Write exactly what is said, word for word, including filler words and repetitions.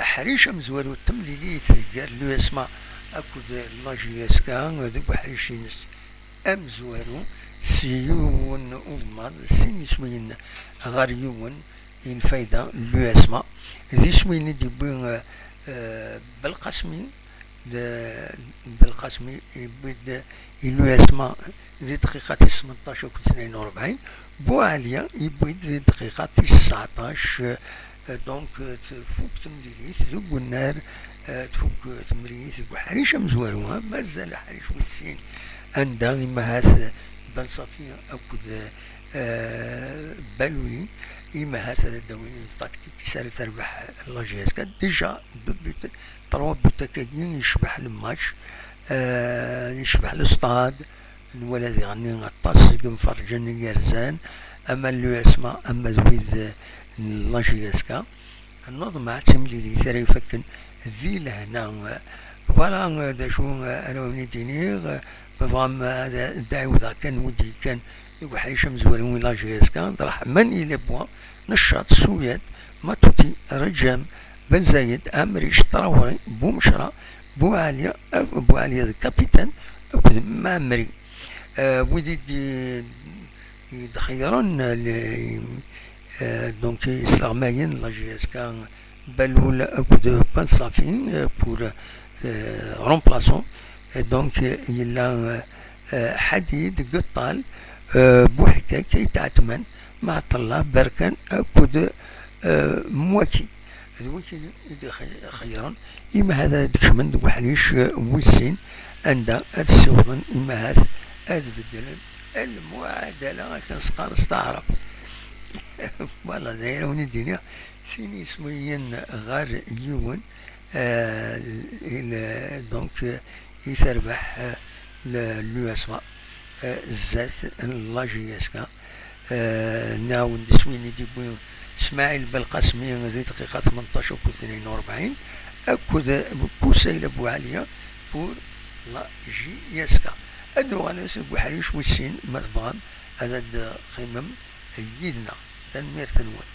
Aḥric amezwaru n temlilit gar l'U S M A akked la J S K deg uḥric-ines amezwaru s yiwen ugemmaḍ, sin iswiyen ɣer yiwen i lfayda n l'U S M A. D iswiyen i d-yewwi, eh, eh, Belqasmi, d Belqasmi yewwi-d i l'U S M A di dqiqa tis tmenṭac akked tnayen u rebɛin, Buɛaliya yewwi-d di dqiqa tis tseɛṭac. Eh, donc, eh, tfuk temlilit deg unnar, eh, tfuk temlilit deg uḥric amezwaru, ha, mazal aḥric wis sin, anda imahat Ben Safi akked, eh, Baluli, imahat ad d-awin une tactique s ara terbeḥ la J S K. Déjà, deux buts, trois buts akkagi, yecbeḥ le match, eh, yecbeḥ le stade, nwala diɣenni aṭas n yimferǧen i yerzan, ama n l'U S M A, ama d wid n la J S K. Neḍmeɛ d timlilit ara ifakken di lehna. Voilà, d acu ara wen-id-iniɣ, ma tebɣam ad d-ɛiwdeɣ kan wid yekkan deg uḥric amezwaru i la J S K, d Rahman Ilebwa, Neccaṭ, Suyad, Matuti, Reǧam, Ben Zayed, Amric, Traoré, Bumecra, Buɛaliya, Buɛaliya d kapitan, akked Maɛmri. Eh, wid i d-, i d-xeyyren, eh, donc, isleɣmayen n la J S K, Balul akked Ben Safi, eh, pour, eh, remplaçant. Eh, donc, eh, yella, eh, Ḥadid, Gettal, eh, Buḥkak, Ayt Ɛetman, Maɛṭella, Berkan akked, eh, Mwaki. D wigi i d-xeyyren, imahat ad d-kecmen deg uḥric, eh, wis sin, anda ad ssiwḍen imahat ad beddlen lmuɛadala, akken s-qqaren s taɛrabt. Voilà, d ayen ara wen-id-iniɣ, sin iswiyen ɣer yiwen, eh, il-, donc, eh, i terbeḥ, eh, le-, l'U S M A, eh, zdat n la J S K. Eh, nɛawen-d iswiyen i d-yewwi Smaɛil Belqasmi di dqiqa tmenṭac akked tnayen u rebɛin, akked Kusayla Buɛaliya pour la J S K. Ad nuɣal seg uḥric wis sin, ma tebɣam ad d-teqqimem yid-neɣ. Tanemmirt-nwen.